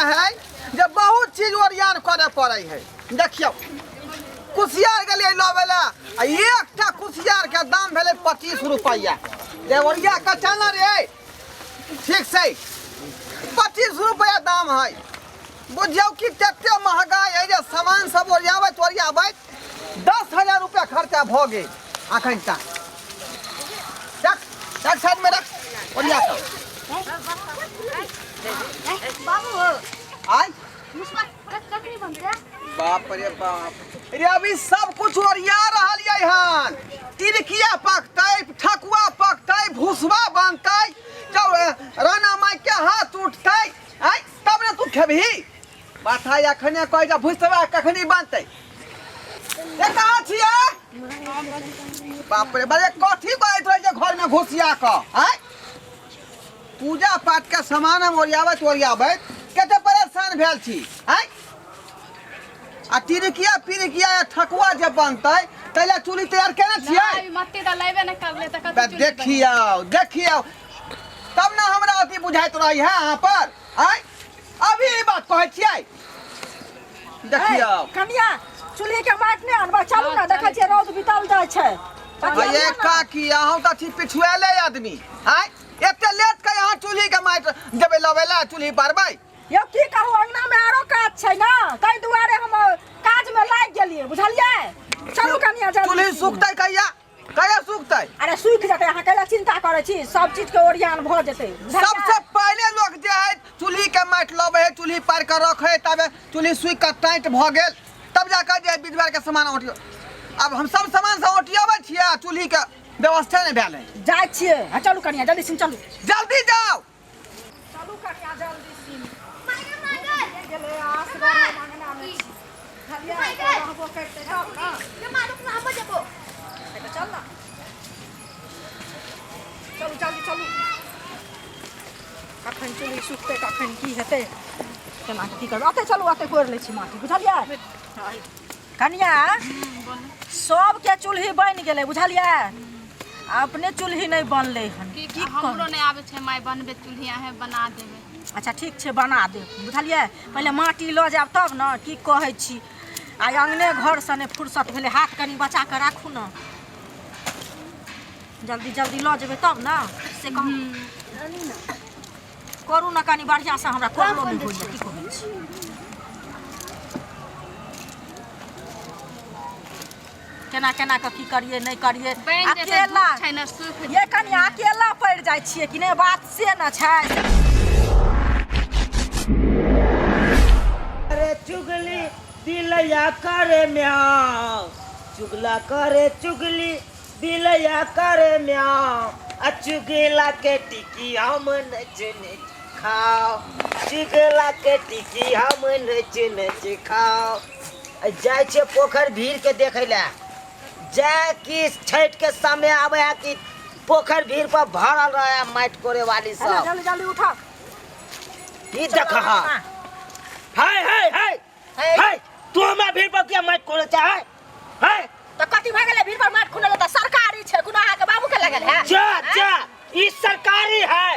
है जे बहुत चीज ओरियान करे पड़े है। देखियौ कुसियार गेलियै लबै लए आ एकटा कुसियार के दाम भेलै 25 रुपैआ। जे ओरिया के चल रे ठीक से 25 रुपैआ दाम है। बुझियौ कि कते महगाई है जे सामान सब ओरियाबैत ओरियाबैत 10,000 रुपया खर्चा भऽ गेल अखन तक। रख रख साइड में रख ओरिया के। बाबू आय मुसवा कखनी बनतै? बाप रे बाप रे, अभी सब कुछ ओरिया रहल ये हन। तिरकिया पकतै, ठकुआ पकतै, भूसवा बनतै, जब राना माई के हाथ उठतै आय तब ने तू खेबही। बात है अखने कहै जा भूसवा कखनी बनतै। ए कहाँ छियै? बाप रे बाप, कथी कहैत रहै जे घर में घुसिया कऽ आय? पूजा पाठ के सामान हम ओरियाबैत ओरियाबैत कते परेशान भेल छी आय। आ तिरकिया पिरकिया या ठकुआ जे बनतै तै लए चूल्ही तैयार केने छियै? नहि, मट्टी तऽ लेबे नहि करले तऽ कथी चूल्ही बनेबै? देखियौ देखियौ तब ने हमरा अथी बुझाइत रहै है अहाँ पर आय। अभी ई बात कहै छियै। देखियौ कनिया चूल्ही के माटि नहि अनबै, चलू ने, देखै छियै रौद बितल जाइ छै। ये काकी अहूँ तऽ छी पिछुएले आदमी आय, एते लेट के अहाँ चूल्ही के माटि देबै लबै लए, चूल्ही पारबै? यौ की कहू, अंगना में आरो काज छै ने, ताहि दुआरे हम काज में लागि गेलियै, बुझलियै? चलू कनिया जल्दी। चूल्ही सुखतै कहिया? कहिया सुखतै? अरे सुखि जेतै, अहाँ कैला चिंता करै छी, सब चीज के ओरियान भऽ जेतै। सबसे पहिले लोक जे है चूल्ही के माटि लबै है, चूल्ही पारि कऽ रखै है, तबे चूल्ही सुखि कऽ टाइट भऽ गेल तब जाकऽ जे बिधवार के सामान औंटियो। आब हम सब सामान सब औंटियाबै छियै आ चूल्ही के व्यवस्था नहि भेल है। जाइ छियै। हाँ, चलू कनिया जल्दी सिन चलू। जल्दी जाओ। चलू कनिया जल्दी सिन। गेलै आस अंगना में छी। बुझलियै? रहबो करतै तब ने। तऽ चल ना, चलू जल्दी चलू। कखन चूल्ही सुखतै, कखन की हेतै, केना की करबै। ओतै चलू, ओतै कोरि लै छी माटि, बुझलियै? कनिया सबके चूल्ही बनि गेलै, बुझलियै? अपने चूल्ही नहि बनलै हन। की की हमरो नहि आबै छै माय बनबै चूल्ही, अहें बना देबै। अच्छा ठीक छै, बना देब, बुझलियै? पहिले माटि लऽ जायब तब ने। की कहै छी, आइ अङ्गने घरसँ नहि फुर्सत भेलै। हाथ कनि बचा कऽ राखू ने, जल्दी जल्दी लऽ जेबै तब ने। से कहू करू ने कनि बढ़िआँसँ, हमरा करलो नहि होइए। की कहै छी, केना केना कऽ की करियै नहि करियै। बनि जेतै, अकेला धूप छै ने, सुखि ये कनि अकेला पड़ि जाइ छियै कि नहि, बात से ने छै। अरे चुगली बिलैया करे म्याऊ, चुगला करे चुगली बिलैया करे म्याऊ, आ चुगला के टिकी हम नच नच खाओ, चुगला के टिकी हम नच नच खाओ। आ जाइ छियै पोखरि भीड़ के देखै लए, जाय कि छठि के समय आबै है कि पोखरि भीड़ पर भरल रहे है माटि कोरे वाली सब। जल्दी जल्दी उठा। ई देख हा, हाय हाय हाय हाय, तू हमरा भीड़ पर किया माटि कोरे चाहे? हाय तऽ कथी भऽ गेलै भीड़ पर माटि खुनल? तऽ सरकारी छै, कोनो अहाँके बाबू के लगल है? जा जा, ई सरकारी है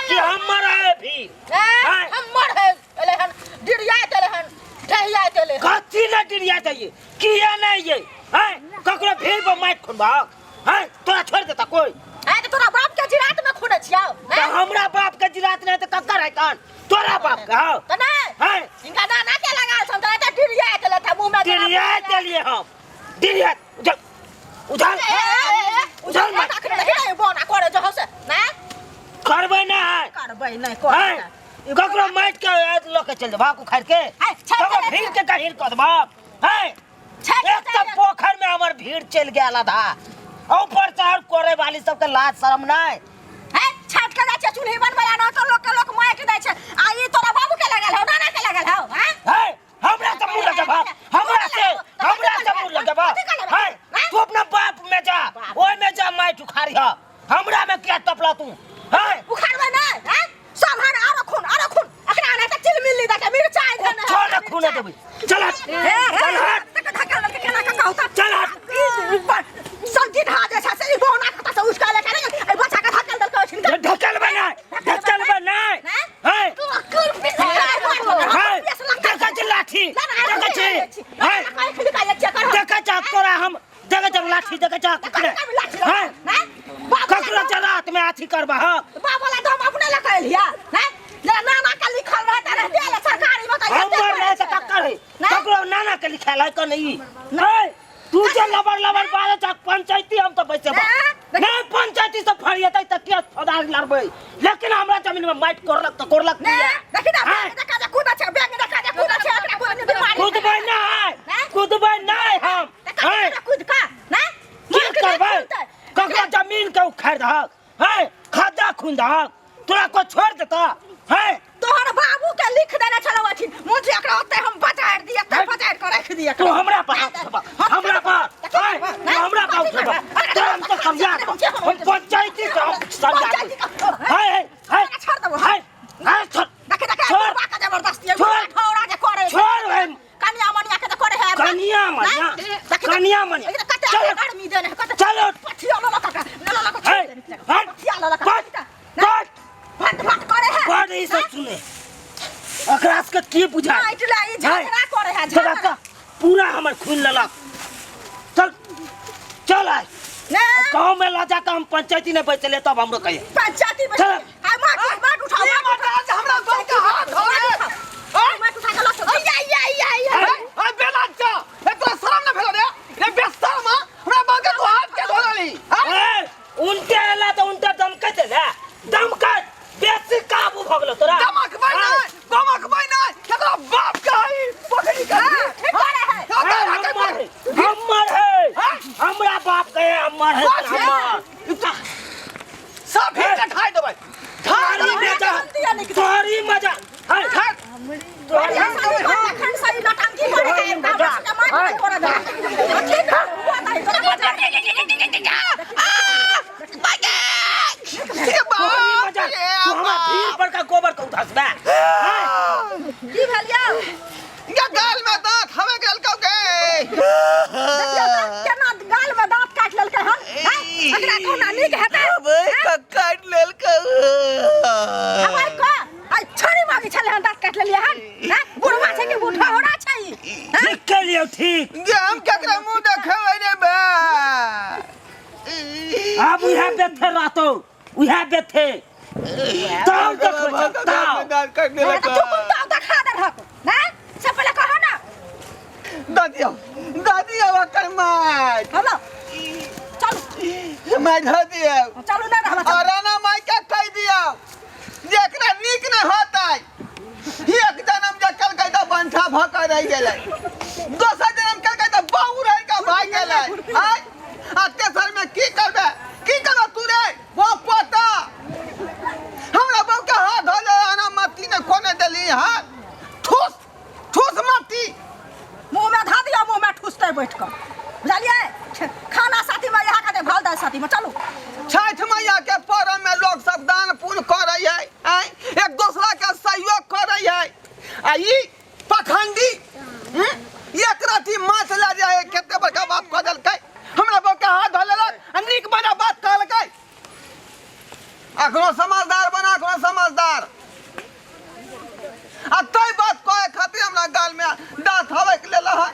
कि हमर है भीड़? हाय। हमर है। एलै हन डिरियाइत, एलै हन ढहियाइत एलै हन। कथी ने डिरिया जाइए, किया नहीं ये हैं? ककरो भीड़ पर माटि खुनबाक हैं? तोरा छोड़ देता कोई? आइ तऽ तोरा बाप के जिरात में खुनै छियौ? तऽ हमरा बाप के जिरात नहीं तऽ ककर है? तहन तोरा बाप के हौ? तऽ नहि हैं? हिनका नाना के लगाल छन तऽ एते डिरियाइत एलै तऽ मुँह में डिरिया देलिए हम, डिरिया। उधर उधर उधर मत। बोना करे जो से ना करबै ना है। करबै नहि हैं? करबै। ककरो माटि के लऽ के चलि जेबहक उखाड़ि के? है, छाड़ि ककरो देबै। भीड़ के गहीर कऽ देबहक हैं? छाड़ि एक तऽ देबै। पोखरि में हमर भीड़ चलि गेल आधा, ऊपर से और कोरे वाली सबके लाज शरम नहीं। है, छाट के जाइ छै चूल्ही बनबै आ तो लोक के लोक माटि दै छै, आ ई तोरा बाबू के लगल हौ, नाना के लगल हौ? हैं? है, हमरा से मुंह लगेबहक? हमरा से मुंह लगेबहक? है, तू अपना बाप में जा, ओय में जा माटि उखाड़िह, हमरा में किया टपला तू? है, उखाड़बै नहि? हैं? सब हन आरो खून, आरो खून एकरा नहि तऽ चिलमिली दऽ के मिरचाइ धने है। छोड़ ना, खून देबै, चल हट। हे हे। चल हट। तक धक्का लग के केना के कहू तऽ चल हट। ई सब गिढ़ा जे छै से ई बौना कतऽ से उठका ले के एहि बच्चा के धक्का देलकै छिनका। धकेलबै नहि, धकेलबै नहि। है। तू कुर्पी से है। लाठी देखे जा ककरा लाठी लऽ हैं? हैं? बाबू ककरो जरात में अथी करबा हक बाबा ला तो हम अपने लऽ के एलियै हैं? जे नाना के लिखल रहता रह देल सरकारी में तऽ एते हमर पढ़ै नहीं छै। तऽ ककर है नहीं? ककरो नाना के लिखायल है कने ई नहीं तू जे लबर लबर बारे छ पंचायती हम तो बैसे बा हैं? नहीं पंचायती से फरियतै त के फौदार लड़बै लेकिन हमरा जमीन में माइट कोरलक त कोरलक ने देखी ना हैं? बैंक देखा जे कूदै छै बैंक देखा जे कूदै छै एकरा कोन बीमारी कूदबै नहीं हैं? कूदबै नहीं हम तऽ हैं? ककरा कूद का ना की करबै ककरो जमीन के उखाड़ दहक हैं खद्दा खून दहक तोरा को छोड़ देता हैं तोहर बाबू के लिख देने छलौ अखिन मुझे एकरा ओते हम बजारि दिए ते बजारि के रख दिए तू हमरा पर हाथ उठबा हमरा पर हैं? तू हमरा पर उठबा तोरा हम तो समझा हम पंचायती के हम समझा हैं हैं हैं छोड़ देबो हैं हैं छोड़ देखे देखे छोड़। बुढ़बा के जबरदस्ती है छोड़। ठौरा जे करे छोड़ भाई। कनिया मनिया के जे करे है कनिया मनिया। कनिया मनिया। कते चलो। गर्मी देने है, कते चलो। पथिया ल ल कका ल ल हैं हट पथिया ल ल कट कट फट फट करे है कट ई सब सुने एकरा सबके की बुझाय माटि ला ई झगड़ा करे है तोरा झगड़ा का पूरा हमर खून लेलक चल चल आय ने गाँव में ला जाकर हम पंचायती नहीं बैठले तब हमरो कहिए पंचायती में चल। आ माटि माटि उठाओ ई माटि माता हमरा बहू के हाथ धरे माटि उठा के लऽ चल आया आया आया आया अरे बेलाजा ए तोरा शरम न भेलो रे रे बेशर्म हमरा बहू के तू हाथ के धोलली ए, उनके एला तो उनके दमकत है ना दमकत बेसी काबू भ गेलो तोरा दमकबै नै दमकबै नै केकरा बाप के हई पकड़ी के ठीक करे है ए, हमर है हमर है हमरा बाप के है, हमर है हमर सब ही के खाइ देबै खाइ तोहरी देबै मजा तोहरी मजा है तोहरी अखन सही नौटंकी करे है एकरा सबके माटि नहि तोड़ऽ देबै। ठीक है, हुआ नहीं, तोरा मजा। ये तोहरी बाप मजा रे तू हमरा भीड़ पर का गोबर के उधसबे की भेल यौ? ये गाल में दांत हवे गेल कौ के देखियौ तऽ केना गाल में दाँत काटि लेलकै हन हैं? एकरा कहुना नीक हेतै अबे काट लेलकै हमार को आई छोरी मांगे छलै हन दाँत काटि लेलियै हन हैं? बुढ़वा छै कि बूढ़ा छै ई? हैं? ठीक के लियो ठीक जे हम केकरा मुंह देखेबै रे बा आब उहे बेथे रहतो उहे बेथे ताव देखबै छौ, ताव दांत काट तू लेलकै कुत्ता देखा देलहक हैं? से पहिले कहो ना दादी आओ दादी आओ कर मार हेलो चलू मार धो दियो चलू ना रहबा और राना माई के कह दियो जेकरा नीक न होतै एक जन्म जे कल तऽ बंठा भऽ के रहि गेलै दोसर जन्म कल तऽ बहु रहि के भाग गेलै आय आ तेसर में की करबै की करबै तू रे वो पोता हमरा बहु के हाथ धो ले आना मट्टी ने कोने देली हाथ ठूस ठूस मट्टी मुँह में धा दिया मुँह में ठुसते बैठ कऽ बुझलियै खाना साथी में यहाँ खाते भाल दाल साथी में चलू छठ मैया के पर्व में लोग सब दान पुण्य करे है आँय? एक दूसरा के सहयोग करे है आ ई पखंडी हम्म? एक राती माछ ले जाए कते बड़का बात कह देलकै हमरा बहू के हाथ धो लेलक आ नीक बना बात कहलकै अखनो समझदार बना अखनो समझदार आ तै बात कहे खातिर हमरा गाल में दांत हवे के लेल है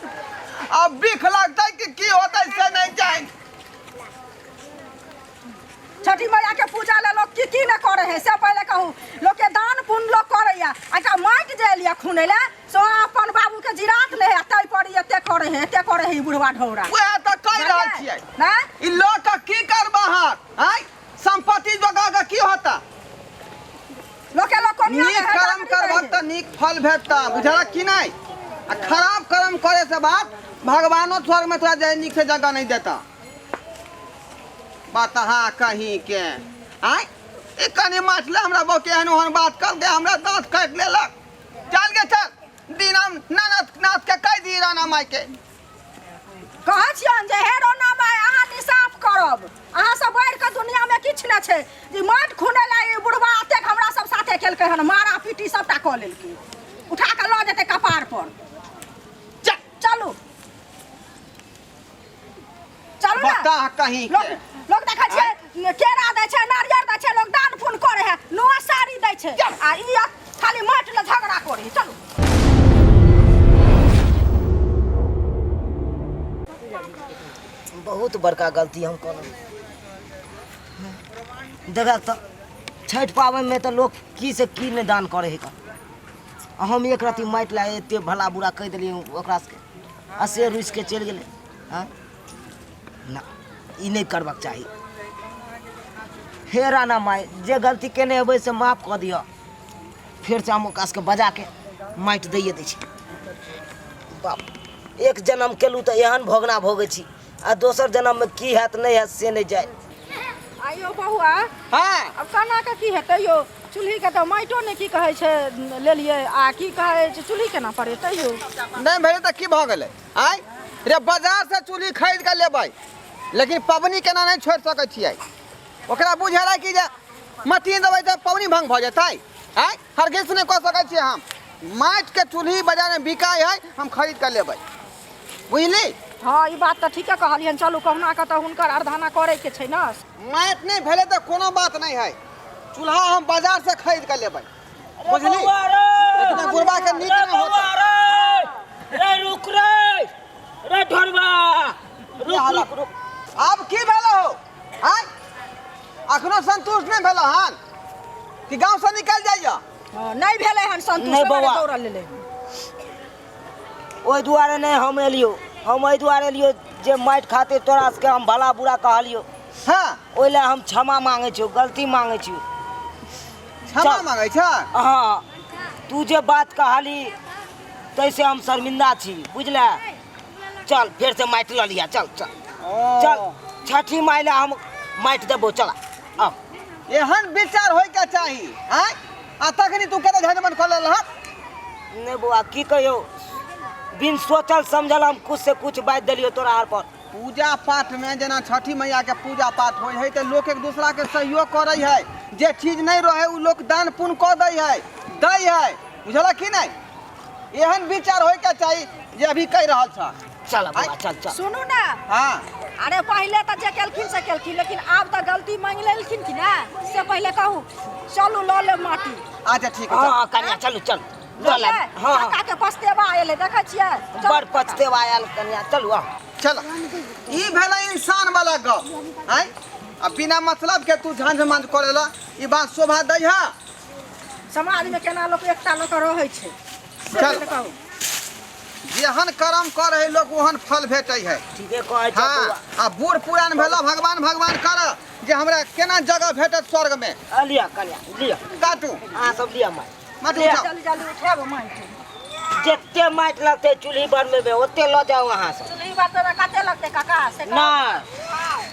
आ बिख लगतै कि की होतै से नहीं जान छठी मैया के पूजा ले लोग की की न करे है से पहले कहू लोग के दान पुण्य लोग करे या एकटा माटि जे एलिया खूने ले सो अपन बाबू के जिरात ले है तै पर एते करे है एते करे है ई बुढ़वा ढौरा वएह तऽ कहि रहल छियै ना ई लऽ कऽ की करबह आँय संपत्ति जोगा कऽ की होता लोग के लोग कोनिया नीक कर्म करबह तऽ नीक फल भेटता बुझलक कि नहि आ खराब कर्म करे से बात भगवानो स्वर्ग में तोरा जाय नीक से जगह नहीं देता बात हाँ कहीं के आँय ई कनि मछली हमरा बहु के एहन ओहन बात कर दे हमरा दाँत काटि लेलक चल गे चल दिनाम नानक नाथ के कहि दी राना माय के कहै छियनि जे हे रोना माय अहाँ निसाफ करब अहाँ सब बढ़ि कऽ दुनियामे किछु नहि छै जे माटि खुनै लए ई बुढ़वा एतेक हमरा सब साथे केलकै हन मारा पीटी सबटा कऽ लेलकै उठा कऽ लऽ जेतै कपार पर चल चलू चलू ने बता कहीं लोग के लोग देखै छियै केरा दै छै नारियर दै छै लोग दान पुण्य करै है नुआ साड़ी दै छै आ ई खाली माटि लए झगड़ा करै है चलू बहुत बहुत बड़का गलती हम कऽ लेलहुँ। देखा तऽ छठि पाबनिमे तऽ लोक की से की नहि दान करै हइ कऽ। आ हम एक रत्ती माटि लए एते भला बुरा कहि देलियै ओकरा सबके आ से रुसिके चलि गेलै। आँय ना, ई नहि करबाक चाही। हे राणा माय, जे गलती केने हेबै से माफ कऽ दिअ। फेरसँ हम ओकरा सबके बजाके माटि दैए दै छी। बाप, एक जन्म केलहुँ तऽ एहन भोगना भोगै छी आ दोसर जन्ममे की हैत नहि हैत से नहि जानि। आइयो बौआ। हाँ। अब केना के की हेतै यौ? चूल्ही के तऽ माटियो नहि की कहै छै लेलियै आ की कहै छै चूल्ही केना पड़ेतै यौ? नहि भेलै तऽ की भऽ गेलै? आँय रे, बाजारसँ चूल्ही खरीद कऽ लेबै लेकिन पबनी केना नहि छोड़ि सकै छियै। ओकरा बुझेलै कि जे मशीन देबै तऽ पबनी भंग भऽ जेतै। आँय, हरगिज नहि कऽ सकै छियै हम। माटिके चूल्ही बाजारमे बिकाइ हइ, हम खरीद कऽ लेबै, बुझली? हँ, ई बात तऽ ठीके कहलियनि। चलू, कहुना कऽ तऽ हुनकर अर्धाना करैके छै ने। माटि नहि भेलै तऽ कोनो बात नहि हइ, चूल्हा हम बाजारसँ खरीद कऽ लेबै, बुझली? लेकिन बुढ़बा के नीक नहि होतै। रे रुक रे, रे ढोरबा, रुक रुक रुक। आब की भेल हो? आँय, अखनो संतुष्ट नहि भेल हन कि गाँवसँ निकलि जाइए? हँ, नहि भेलै हन संतुष्ट। नहि बौआ। दौड़ल लेलै। ओहि दुआरे नहि हम एलियो, हम एहि दुआरे एलियो जे माटि खातिर तोरा सबके हम भला बुरा कहलियो। हाँ। ओहि लए हम क्षमा मांगै छियौ, गलती मांगै छियौ। क्षमा मांगै छ? हाँ, तू जे बात कहली ताहिसँ हम शर्मिंदा छी, बुझले? चल फेर से माटि लऽ लिहा, चल चल चल, छठी माय लए हम माटि देबो, चल आब। एहन विचार होय के चाही। आँय, आ तखनी तू केना झंझमन कऽ लेलहक? नहि बौआ, की कहियौ, बिन सोचल समझल हम कुछ से कुछ बाजि देलियौ तोरा आर पर। पूजा पाठ में जेना छठी मैया के पूजा पाठ होइ है तऽ लोक एक दूसरा के सहयोग करै है, जे चीज नहीं रहे उ लोक दान पुण्य कऽ दै है, दै है, बुझलक कि नहीं? एहन विचार होय के चाही जे अभी कहि रहल छ। चल बौआ, चल चल। सुनू ने। हाँ। अरे पहिले तऽ जे केलखिन से केलखिन, लेकिन आब तऽ गलती मांगि लेलखिन कि नहि से पहिले कहू। चलू लऽ लेब माटी। अच्छा ठीक है। हाँ कन्या, चलू चलू लऽ लेब। हाँ हाँ। काका के पछतेवा एलै, देखै छियै? चलू। बड़ पछतेवा आयल कन्या, चलू आउ। चल, ई भेलै इंसान वाला गप। आँय, आ बिना मतलब के तू झांझ मांझ करै ला, ई बात शोभा दै है? समाज में केना लोक एकता लऽ कऽ रहै छै से चल। पहिले कहू। जेहन कर्म करे लोक ओहन फल भेटै है। ठीके कहै छौ हाँ बौआ। आ बूढ़ पुरान भेला भगवान भगवान कर जे हमरा केना जगह भेटत स्वर्ग में। आ लिअ कन्या, लिअ। काटू। अहाँ सब लिअ माटि। माटि उठाउ। जल्दी जल्दी उठायब माटि। जते माटि लगतै चूल्ही बनबैमे ओते लऽ जाउ अहाँ सब। चूल्ही बनबैमे कते लगतै काका से कहू। नहि,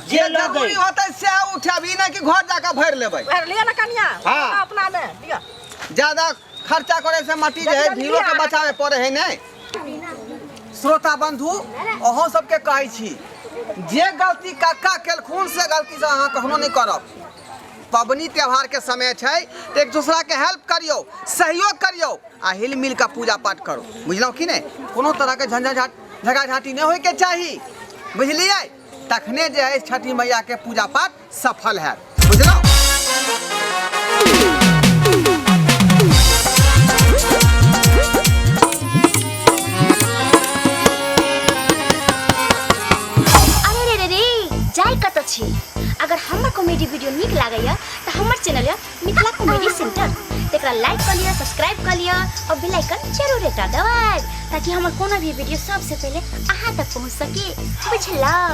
जे जे लगै जरूरी होतै से उठायब, ई नहि कि घर जाकऽ भरि लेबै। भरि लिअ ने कनिया। हाँ। अपना मे लिअ। ज्यादा खर्चा करे से माटी जे है भीड़ो के बचावे पड़े है। नहीं श्रोता बंधु, अहों सबके कहै छी जे गलती काका केलखुन से गलती से अहाँ कखनो नहीं करब। पबनी त्योहार के समय छै तऽ एक दूसरा के हेल्प करियौ, सहयोग करियौ आ हिल मिल के पूजा पाठ करू, बुझलहुँ कि नहि? कोनो तरह के झंझट झगड़ा झाँटी नहि होइके चाही, बुझलियै? तखने जे है छठी मैया के पूजा पाठ सफल है, बुझलहुँ? अरे रे रे रे, जाय कतऽ छी? अगर हमर कॉमेडी वीडियो नीक लागैया तऽ हमर चैनल यऽ मिथिला कॉमेडी सेंटर, तकरा लाइक कऽ लिअ, सब्सक्राइब कऽ लिअ और बेल आइकन जरूर एकटा दबाएब ताकि हमर कोनो भी वीडियो सबसे पहिले अहाँ तक पहुँच सके, बुझलहुँ?